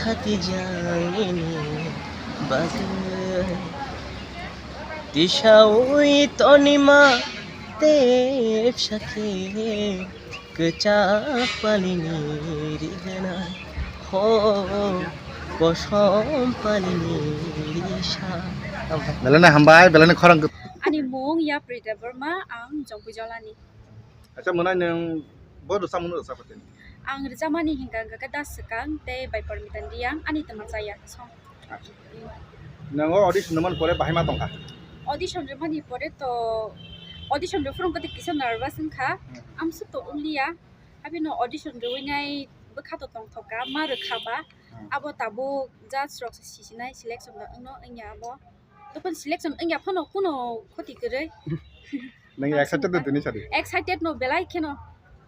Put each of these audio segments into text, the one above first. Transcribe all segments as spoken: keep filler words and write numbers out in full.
Khati jangini bagwi tisaui tonima tepsa khe kwchak palini riganai ho kosom palini risa. Belai no hambai, belai no khorang. Ani mung Yapri Debbarma, ang Jongpui Jolani. Acha, mwnai nwng bo rwchapmung rwchapkha tini? Ang rwchapmani hinkha, hinkha khe Das Swkang tei bai Parmita Reang ani twma chaya song. Acha. Nwng o audition rwmani pore bahai ma tongkha? Audition rwmani pore to, audition rwphuru khe kisa nervous wngkha. Hmm. Amsuk to wngliya. Abino audition rwinai bwkha to tongthokha, ma rwkha ba. Hmm. Abo tabuk judge rok se sisinai selection da wngno wngya abo. Tokon selection wngya phano kuno khoti kwrwi. Nwng excited de tini sadi? Excited no belai kheno.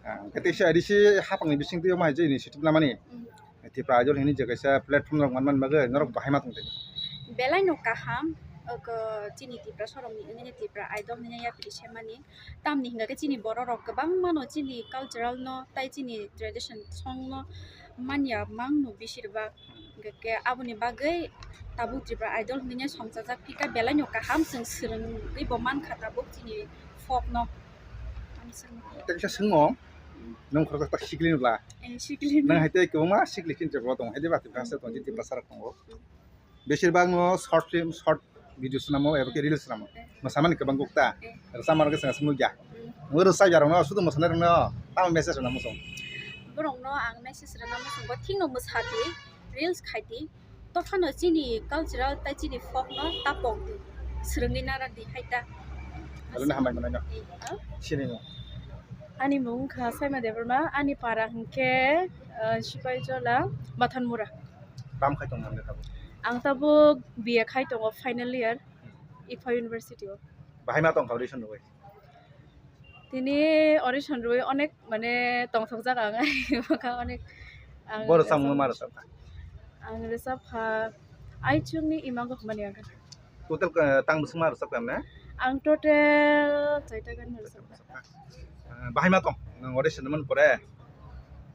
Ah, kete se adisi hapangni bising twi mai je initiative lamani. Mm. Tipra Idol hini je kaisa platform rok manman bagwi norok bahai ma tong tini. Belai no kaham, oko chini Tipra sorong ni wngwi Tipra Idol ni ya pili semani. Tamni hinga khe chini borok rok kwbangma no chini cultural no tai chini tradition song no manya mang no bisir bak. Hingke aboni bagwi tabuk Tripura Idol hinwi songchajak phika belai no kaham chwng swrwngwi bo mankha tabuk chini folk no. Ang swng- Tei kisa swngo, nwng khoroksa ta sikli nukla. Eh, sikli. Nwng hai tei kwbangma sikli chinchok bo tongo, hai diba? Tipra sa tongo, Tiprasa rok tongo. Besir bak no short film, short video swnamo, eba khe reels swnamo. Mwsamani kwbang kuk ta. Rwchapma rok khe chwng aswk nukya. Nwng rwchapya rok no, sudu mwsanai rok no tamo message rwna muchung? Borok no ang message rwna muchung bo thik no mwsa di, reels khai di. Tophano chini cultural tai chini folk no tapok di. Swrwngwi nara di hai ta. Alo na hambai manai no. Eh, oh. Sini no. Ani mung kha Saima Debbarma, ani para hwnkhe, uh, Sipaijala, Bathanmura. Tam khai tong nang le tabuk? Ang tabuk B A khai tongo final year, Ifa University o. Bahai ma tong kha audition rwui? Tini audition rwui onek mane tongthokjak ang, bwkha onek ang. Bo rwchapmung ma rwchapkha? Ang rwchapkha Aichukni Imango hwnmani ang. Total, eh, tang bwswk ma rwchapkha na? Ang total soita gan rwchapkha. Eh, bahai ma tong, nwng audition man pore,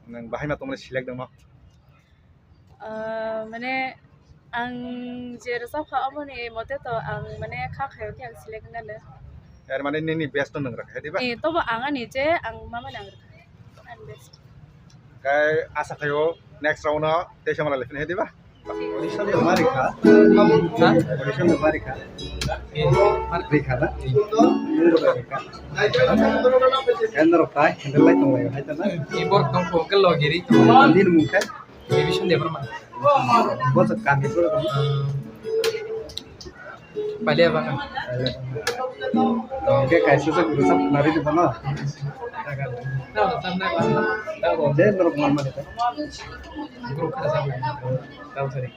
nwng bahai ma tong select dong no? Ah, mane ang je rwchapkha aboni mote to ang mane kha khaio khe ang select wngkha le. Er mane nini best no nwng rwkha, diba? Eh, tobo ang ani je ang mama nang rwkha. Ang best. Kai asa khaio next round no tei samala le phine, diba? Audition no bari kha. Ha? Audition no bari kha. Eh, bari kha na? Nwng rwkha. Kan rwkha, handle lai tong lai hai ta na? Ibor tong ko ke logiri tong. Nini mung khe? Division Debbarma. Bo sa kami pura kami. Palia Bagan. Oke, kaisa sa guru sa nari di bono. Je norok man mani ta. Guru kha sa. Tahu sari.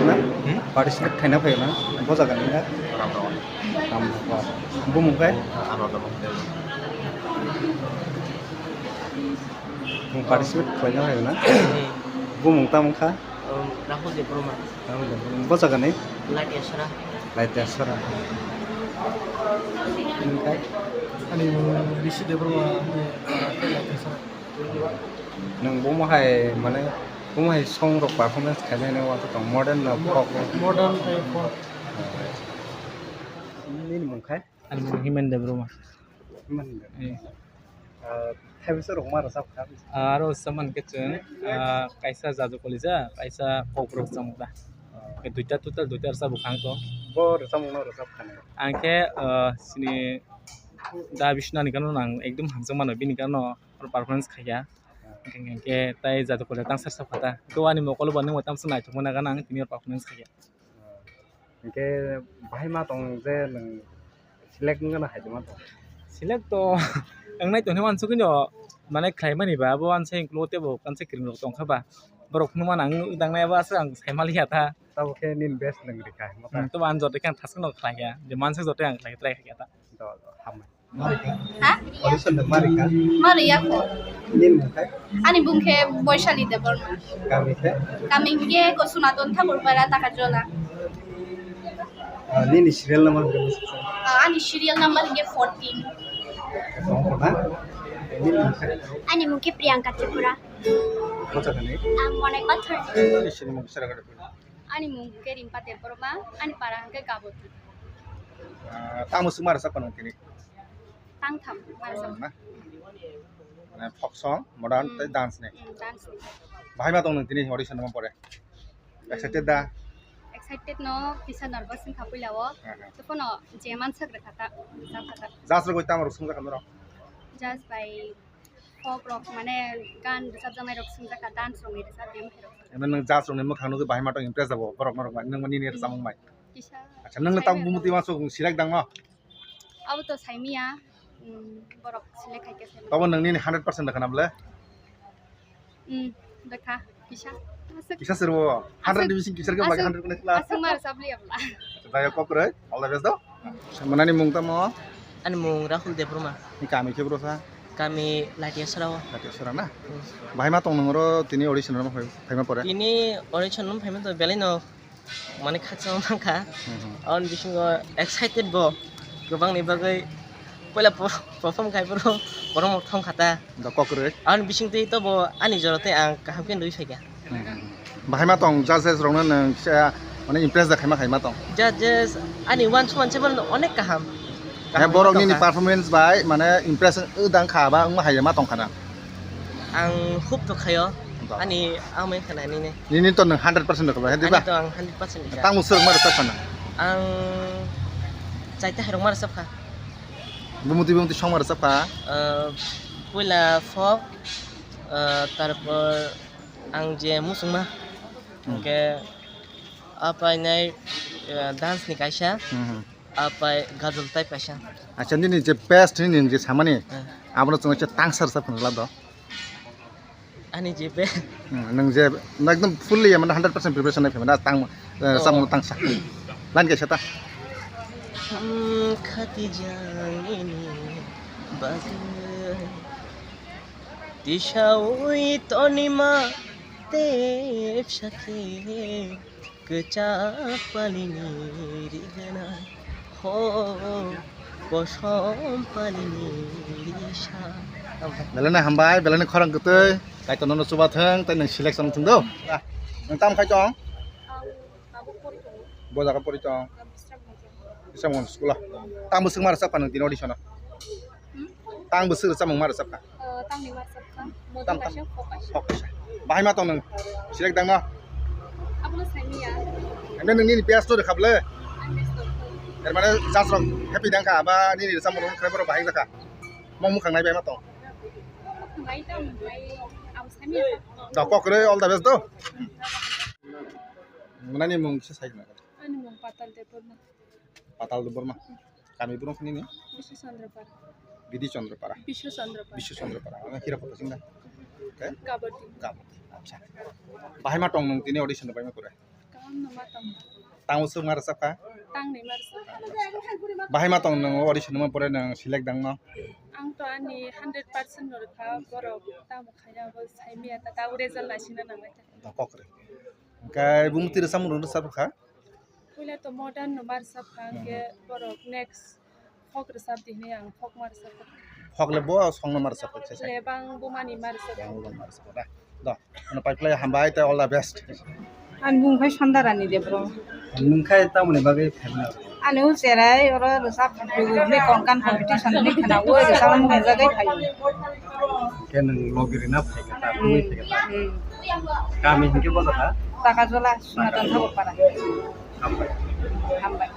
Na? Hmm? Participate khaina phaio na? Bo jaga ni na? Ramnagar. Ramnagar. Bumung khai? Anuradha Mohan Debbarma. Bung participate khaina phaio na? Hmm. Bumung tamo kha? Um, Rahul Debbarma. Rahul Debbarma. Bo jaga ni? Laitiasora. Laitiasora. Bumung khai? Ani Rishi Debbarma, ani, ah, Laitiasora. Nwng bomo hai, mane, bomo hai song rok performance khainai, nai uansuk tong, modern na folk? Modern tei folk. Nini mung khai? Ani mung Himen Debbarma. Himen Debbarma. Eh. Ah, thaibisa rok ma rwchap kha? Ah, aro rwchap man khe chwng, ah, kaisa Jadu Kolija, kaisa Kokborok rwchap kha. Ah. Duita, total duita rwchap bwkhang to. Bo rwchapmung no rwchap kha nai? Ang khe, ah, chini Da Bishnani gano ang ekdum hamjak mano, bini gano performance khaikha. Hingke, hingke tai Jadu Kolija tang sar sar kha ta. Hingke ani mokol bo nungbo tamsa naithok mano gana ang tini performance khaikha. Hingke bahai ma tong je nwng select wngna hai tongma tong? Select to Ang nai tongni wansugwi no, mane khlaimani ba, abo wansai ulo tebo kansa kiring rok tongkha ba. Borok phunukmani ang nugwi tangnai abo aswk ang saimaliya ta. Tabo khe nini best nang rikha, mokha. Hmm, tobo ang joto khe ang thaswk no khlaiya, je mansuk joto ang khlai try khaikha ta. Do, do, hambai. Ha? Audition da mari ka? Mari ya ko. Nini mung khai? Ani bung khe Boishali Debbarma. Kami khe? Kami khe ko Sunaton Thakur Para Takajola. Ah, nini serial number khe? Ah, ani serial number khe fourteen. Song ko na? Nini mung khai? Ani mung khe Priyanka Tripura. Kocha kani? Ang Monai Pathar. Nini sini mung sara kada. Ani mung khe Rimpa Debbarma, ani para hwnkhe Gaboti. Ah, tamo swk mara sak panang tini? Tangtham mara sak. Na? Mane folk song, modern, hmm, tei dance ni? Hmm, dance ni. Bahai ma tong nang tini audition ma pore? Hmm. Excited da? Excited no, kisa nervous wngkha puila o. Aha. Tei phano je mansak rwkha ta, jak kha ta. Judge rok bai tamo rok swngjak kha norok? Judge bai Folk rok mane gan rwchapjaknai rok swngjak kha, dance rok ni rwchap de, bwkhai rok. Eno nwng judge rok ni mwkhang nugwi bahai ma tong impress jabo borok norok bai, nwng nini rwchapmung bai. Kisa. Acha nwng no tamo bumutwi uansuk select dang no? Abo to saimiya, um, borok select khai khe saimani. Tabo nwng nini hundred percent rwkha na bwle? Um, rwkha. Kisa. Aswk. Kisa se rwo? Hundred ni bising kisa khe bai hundred kwnai sla. Aswk mar sabli abla. Daya kok roi, all the best do. Manani mung tamo? Ani mung Rahul Debbarma. Ni kami khe bro sa? Kami Latiasora o. Latiasora na? Hmm. Bahai ma tong nang oro tini audition no phai, phai ma pore? Tini audition no phai ma to belai no mane khakchangma mankha. Hmm, hmm. Aboni bisingo excited bo. Gobang ni bagwi poila po-, perform khai bro. Borok thong khata. Da kok roi. Aboni bising twi to bo ani jora tei ang kaham khe nugwi phaikha. Hmm. Bahai ma tong judges rokno nwng kisa mane impress da khaima khaima tong. Judges ani uansuk uansuk bono onek kaham. He borok nini performance bai mane impress wng dang kha ba wngma hai ma tong khana. Ang hub to khayo. Ani amai khana nini. Nini to nwng hundred percent rwkha ba, he diba? Ani to ang hundred percent rwkha. Tamo swrwng ma rwkha khana? Ang chaita hairok ma rwchapkha. Bumutwi bumutwi song ma rwchapkha? Ah, puila folk, ah, tarpor ang je muchungma, hmm, hwnkhe a painai, eh, dance ni kaisa, hmm, hmm, a pai gajol type kaisa. Acha, nini je best nini je samani, eh, abono chwng se tangsa rwchap phano la do. Ani je best. Hmm, nwng je, nwng ekdom fully mane hundred percent preparation nai phai mane tang, eh, oh, samung tangsa. Line kaisa ta. Hmm, khati jangini bagwi. Tisaui tonima tepsa khe kwchak palini rigana ho kosom palini risa. Belai no hambai, belai no khorang kwtwi, Kaitor nono chuba thwng tei nwng selection thwng do. Nwng tam khai tong? Ang tabuk pori tongo. Bo jaga pori tong? Bisramganj. Bisramganj school o. Tamo swk ma rwchapkha nwng tini audition o? Hmm? Tang bwswk rwchapmung ma rwchapkha? Uh, tangni ma rwchapkha. Modern tam, tam. Kaisa, folk kaisa. Folk kaisa. Bahai ma tong nwng? Select dang no? Abono saimiya. Emne nwng nini best to rwkha bwle? Ang best to rwkha. Er mane judge rok happy dang kha ba nini rwchapmung rok khlai borok bahai wngjakha? Mung mwkhang nai bai ma tong? Mwkhang nai tamo bai abo saimiya. Da kok rwi all the best do. Nani mung kisa sai khna. Ani mung Patal Debbarma. Patal Debbarma. Kami borok nini? Bishu Chandrapara. Bidi Chandrapara. Bishu Chandrapara. Bishu Chandrapara. Ano hira kota singda? Eh? Kabati. Kabati. Acha. Bahai ma tong nwng tini audition bai ma pore? Kaham no ma tong. Tang usuk ma rwchapkha? Tang ni ma rwchapkha. Bahai ma tong nwng audition ma pore nwng select dang no? Ang to ani hundred percent no rwkha, borok tamo khaina bo saimiya ta, ta result naisingna nangnai ta. Da kok rwi. Hwnkhe bumutwi rwchapmung rwchapkha? Puila to modern no ma rwchapkha, hwnkhe borok next folk rwchap di hinwi ang folk ma rwchapkha. Folk le bo song no ma rwchapkha se se. Le bang bumani ma rwchapkha. Bang bumani ma rwchapkha da. Do, ano pai phlai hambai tei all the best. Ani mung khai Sandarani Debbarma. Nwng khai tamoni bagwi phaimani? Ani o cherai oro rwchap hinwi Konkan competition hinwi khwna o rwchapmani hwnjagwi phai. Khe nwng logi rwna phaikha ta, hmm, tubui phaikha ta. Hmm. Kami hinkhe bo jaga? Takajola, Sunaton Thakurpara. Hambai. Hambai.